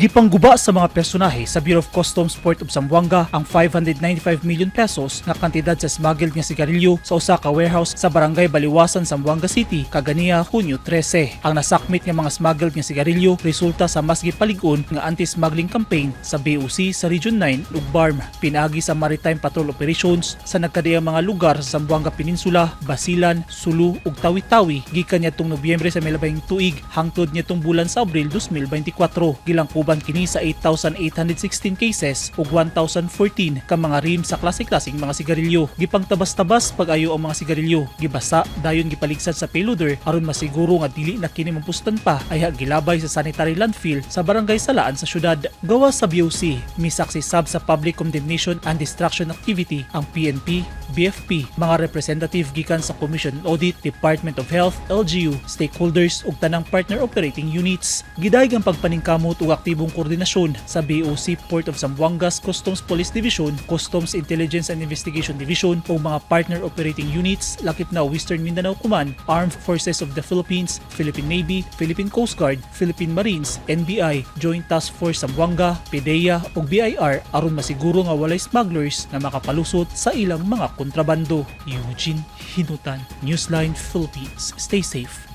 Gipangguba sa mga personahe sa Bureau of Customs Port of Zamboanga ang 595 million pesos nga kantidad sa smuggled nga sigarilyo sa usa ka warehouse sa Barangay Baliwasan, Zamboanga City kaganiha, Hunyo 13. Ang nasakmit nga mga smuggled nga sigarilyo resulta sa mas gipalig-on nga anti-smuggling campaign sa BOC sa Region 9 ug BARMM pinaagi sa Maritime Patrol Operations sa nagkadiang mga lugar sa Zamboanga Peninsula, Basilan, Sulu ug Tawi-Tawi gikan niadtong Nobyembre sa milabayng tuig hangtod niadtong bulan sa Abril 2024. Gilangkuban kini sa 8,816 cases ug 1,014 ka mga rim sa klase-klaseng mga sigarilyo. Gipangtabas-tabas pag-ayo ang mga sigarilyo, gibasa dayon gipaligsad sa payloader aron masiguro nga dili na kini mapustan pa ayha gilabay sa sanitary landfill sa Barangay Salaan sa syudad. Gawas sa BOC, misaksi sab sa public condemnation and destruction activity ang PNP, BFP, mga representative gikan sa Commission on Audit, Department of Health, LGU, stakeholders ug tanang partner operating units. Gidayeg ang pagpaningkamot ug aktibong koordinasyon sa BOC Port of Zamboanga's Customs Police Division, Customs Intelligence and Investigation Division ug mga partner operating units lakip na Western Mindanao Command, Armed Forces of the Philippines, Philippine Navy, Philippine Coast Guard, Philippine Marines, NBI, Joint Task Force Zamboanga, PDEA ug BIR aron masiguro nga walay smugglers na makapalusot sa ilang mga kontrabando. Eugene Hinutan, Newsline Philippines. Stay safe.